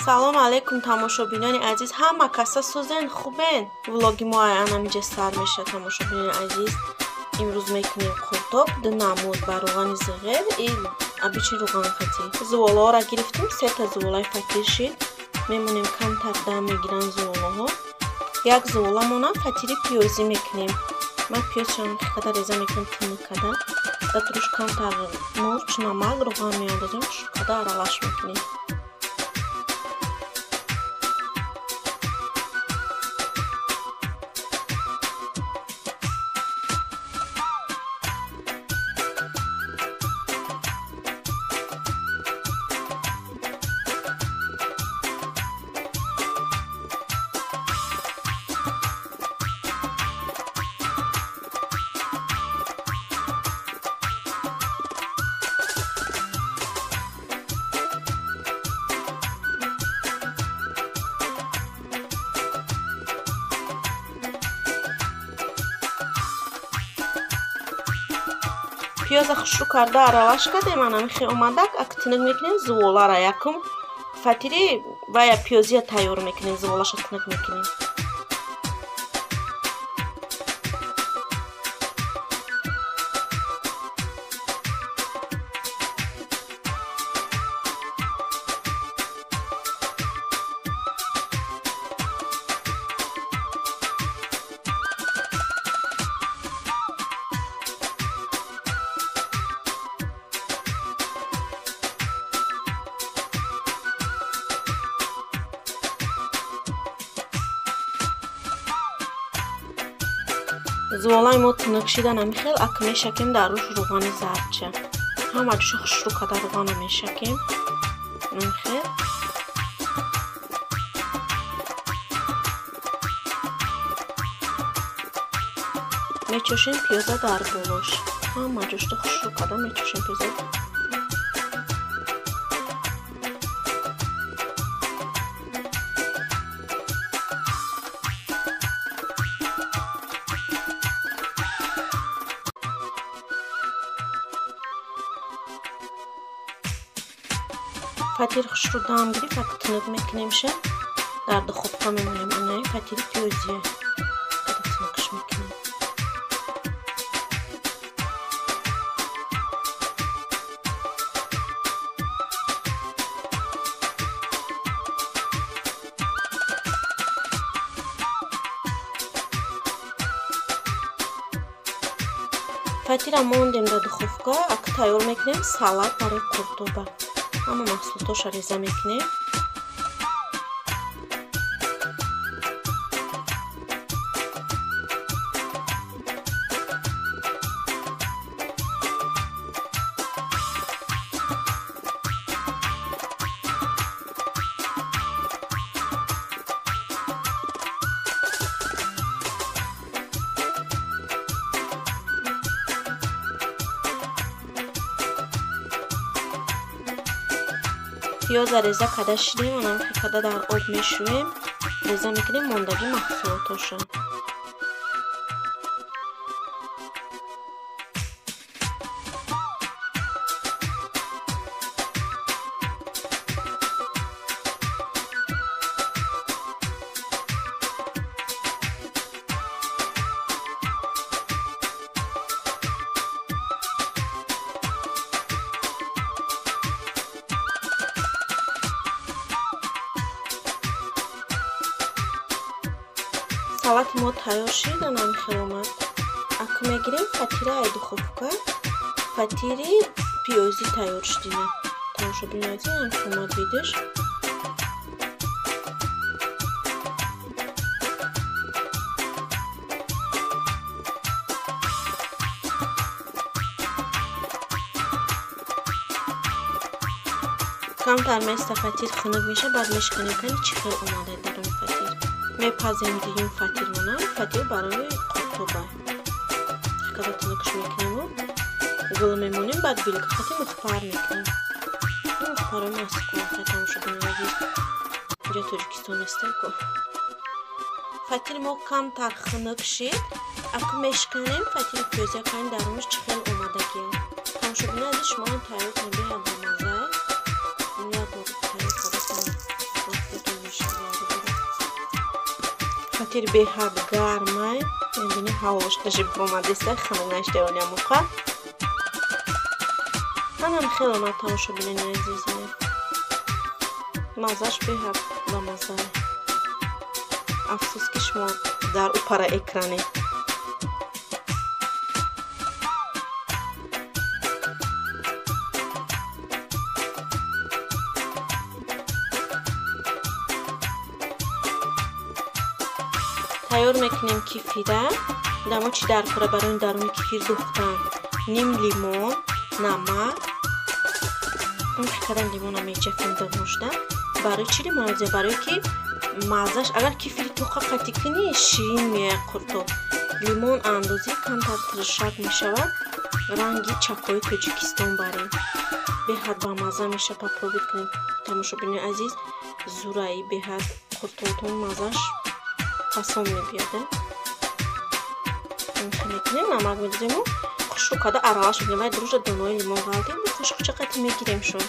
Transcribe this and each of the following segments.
Салом алейкум тамошобинони азиз, ҳама каса сӯзен хубен. Влоги мо анамиҷа сар меша тамошобинони азиз. Имрӯз мекунем қуртоб, ду намуд ба рӯғани зиғер и обычный рӯған хати. Зуволаҳоро гирифтем, сета зуволаи фатир шид. Мемонем камтар дам мегиранд зуволаҳо. Як зувола монам фатири пиёзӣ мекунем. Ман пиёзшам қадар реза мекунам тунук када. Дар руш камтар мурч, намак, рӯған меандозем, қадар аралаш мекунем. Пиёза хушрӯ карда аралаш кардем, анамихе омадак, ак тинук мекунем зуволара якум. Фатири вая пиёзия тайёр мекунем, зуволаша тинук мекунем. Зуволаи мо тунук шидан амихел, ак мешакем дар руш рӯғани зардча. Ҳама ҷоша хушрӯ када рӯғана мешакем. Амихел. Мечошем пиёза дар болош. Ҳама ҷошта хушрӯ када мечошем пиёза. Фатир хушрӯ дам гирифт, ак тунук мекунемша. Дар духовка мемонем. Анаи фатири пиёзия. Тунукш мекунем. Фатира мондем дар духовка, ак тайёр мекунем салат барои қуртоба. Ҳама маҳсулотоша реза мекунем. Пиёза реза када шидем, анамихе када дар об мешӯем, реза мекунем мондагӣ маҳсулотоша. Салати мо тайёр шид, анамихел омад. Ак мегирем фатира ай духовка, фатири пиёзӣ тайёр шидина. Тамошобинони азиз, анамихел омад видиш. Камтар места фатир хунук меша, баъд мешканем, кани чӣ хел омада даруни фатир. Мепазем дуюм фатир монам, фатир барои қуртоба. Када тунукш мекунему, гул мемонем, баъд вилка хати мухпар мекунем. Мухпарои Москва, тамошобинони азиз. Инҷа Тоҷикистон нестаку. Фатири мо камтар хунук шид, ак мешканем фатири пиёзия, кани дарунаш чӣ хел омадагия. Тамошобинони азиз, шумоам тайёр кунед, беҳад бамазза. Як бор тайёр карда. Фатир беҳад гармай. Мебини ҳавош даже буромадеста, ханак нашта оля муқа. Манам хеле омад тамошобинони азиз. Мазаш беҳад бамаза. Афсӯс ки шумо дар упара экране. Тайёр мекунем кефира. Дамо чӣ дар кора барои даруни кефир духтан? Ним лимон, намак. Он кадан лимона мечафем доношда. Барои чӣ лимон мезанем? Барои ки маззаш агар кефири тоқа қатӣ кунӣ ширин меояд қуртоб. Лимон андозӣ камтар тиршак мешавад. Ранги чакои Тоҷикистон барем. Беҳад бамазза мешавад. Попробуйт кунем тамошобинони азиз. Зураи беҳад қуртобтон маззаш фасон мебиёд. Мекунем, намак медозему, хушрӯ карда аралаш мекунем. Вай дружа донаи лимон ғалтем, хушхуча қати мегирем шон.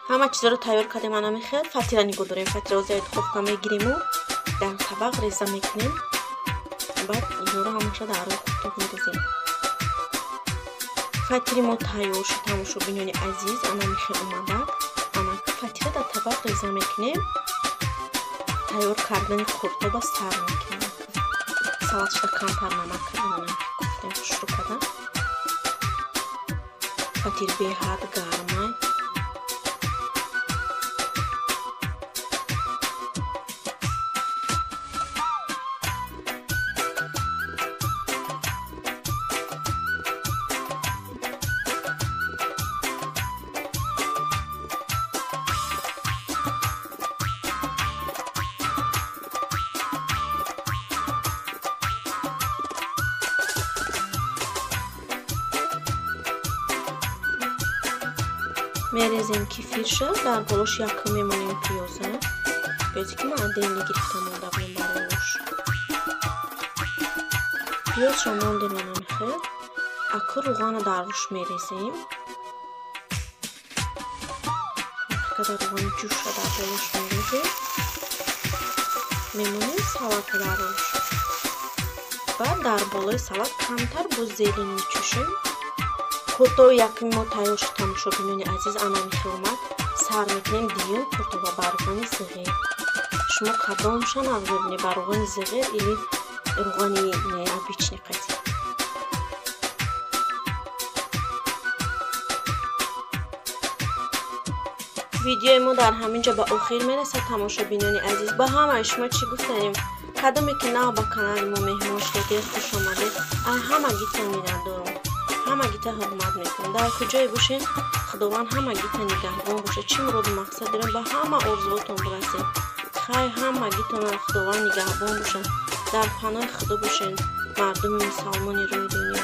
Ҳама чизаро тайёр кардем анами хел. Фатира нигоҳ дорем. Фатираро зери духовка мегириму дар табақ реза мекунем. Баъд инҳоро ҳамаша дар рӯи қуртоб мерезем. Фатири мо тайёр шуд тамошобинони азиз. Анами хел омада. Анака фатира дар табақ реза мекунем. Тайёр кардани қуртоба сар мекунем. Салатшда камтар намак кардем, анами хел куфтем хушрӯ карда. Фатир беҳад гармай. Мерезем кефирша, дар болош якум мемонем пиёза. Пиёзе ки ман отдельно гирифта монда будам барои ош. Пиёзша мондем анамихел. Аку руғана дар рӯш мерезем. Қадар руғани ҷӯшша дар болош мерезем. Мемонем салата дар рӯш. Баъд дар болои салат камтар бо зелень мечӯшем. Қуртоби якуми мо тайёр шуд тамошобинони азиз. Анами хел омад. Сар мекунем дуюм қуртоба ба руғани зиғер. Шумо кадомша нағз мебинед, ба руғани зиғер или руғани обычный қатӣ? Видеои мо дар ҳамин ҷо ба охир мерасад тамошобинони азиз. Ба ҳамаи шумо чӣ гуфтанем? Кадоме ки нав ба канали мо меҳмон шудед, хуш омадед. Ҳамагитон миннатдорам. Ҳамагита ҳурмат мекунам. Дар куҷое бошед, Худованд ҳамагита нигаҳбон бошад. Чӣ муроду мақсад дорем, ба ҳама орзуотон бирасед. Хайр, ҳамагитонро Худованд нигаҳбон бошад. Дар паноҳи Худо бошед, мардуми мусалмони рӯи дунё.